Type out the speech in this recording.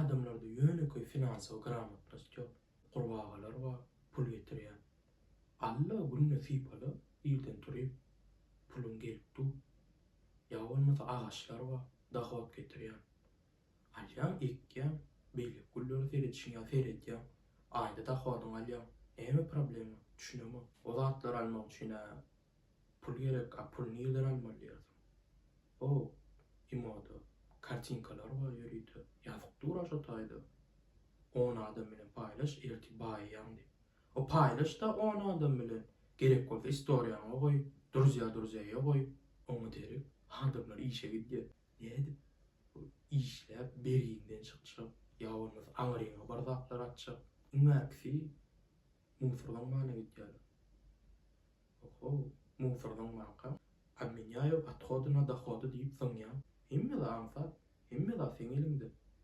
Adamlarda ýönekeý finansowy gramotnost ýok. Gurbagalar bar, pul getirýän. Alla günde sypala, irden turyp, puluň gelip dur. Ýa bolmasa agaçlar bar, dohod getirýän. Alýaň, ekýäň, beýleki güllere seredişiň ýaly seredýäň. Aýda dohodyňy alýaň. Näme problema? Düşünemok. O zatlary almak üçin-ä pul gerek, a puly nirden almaly diýersiň. O imoda kartinkalar bar ýörite. Ýazyp dur-a şo taýda. On adam bilen paýlaş, ertir baýaýaň diýip. O paýlaş-da on adam bilen. Gerek bolsa istoriýaňa goý, druzýa druzýaýa goý. Oňa derek adamlar işe gidýär. Nädip işläp bergiňden çykjak, ýa bolmasa aňryňa bir zatlar atjak. Iň bärkisi musor zyňmana gidýärler. Oho, musor zyňmanka obmenýaýu othody na dohody diýip zyňýaň. Hemme zat aňsat, hemme zat seň eliňde.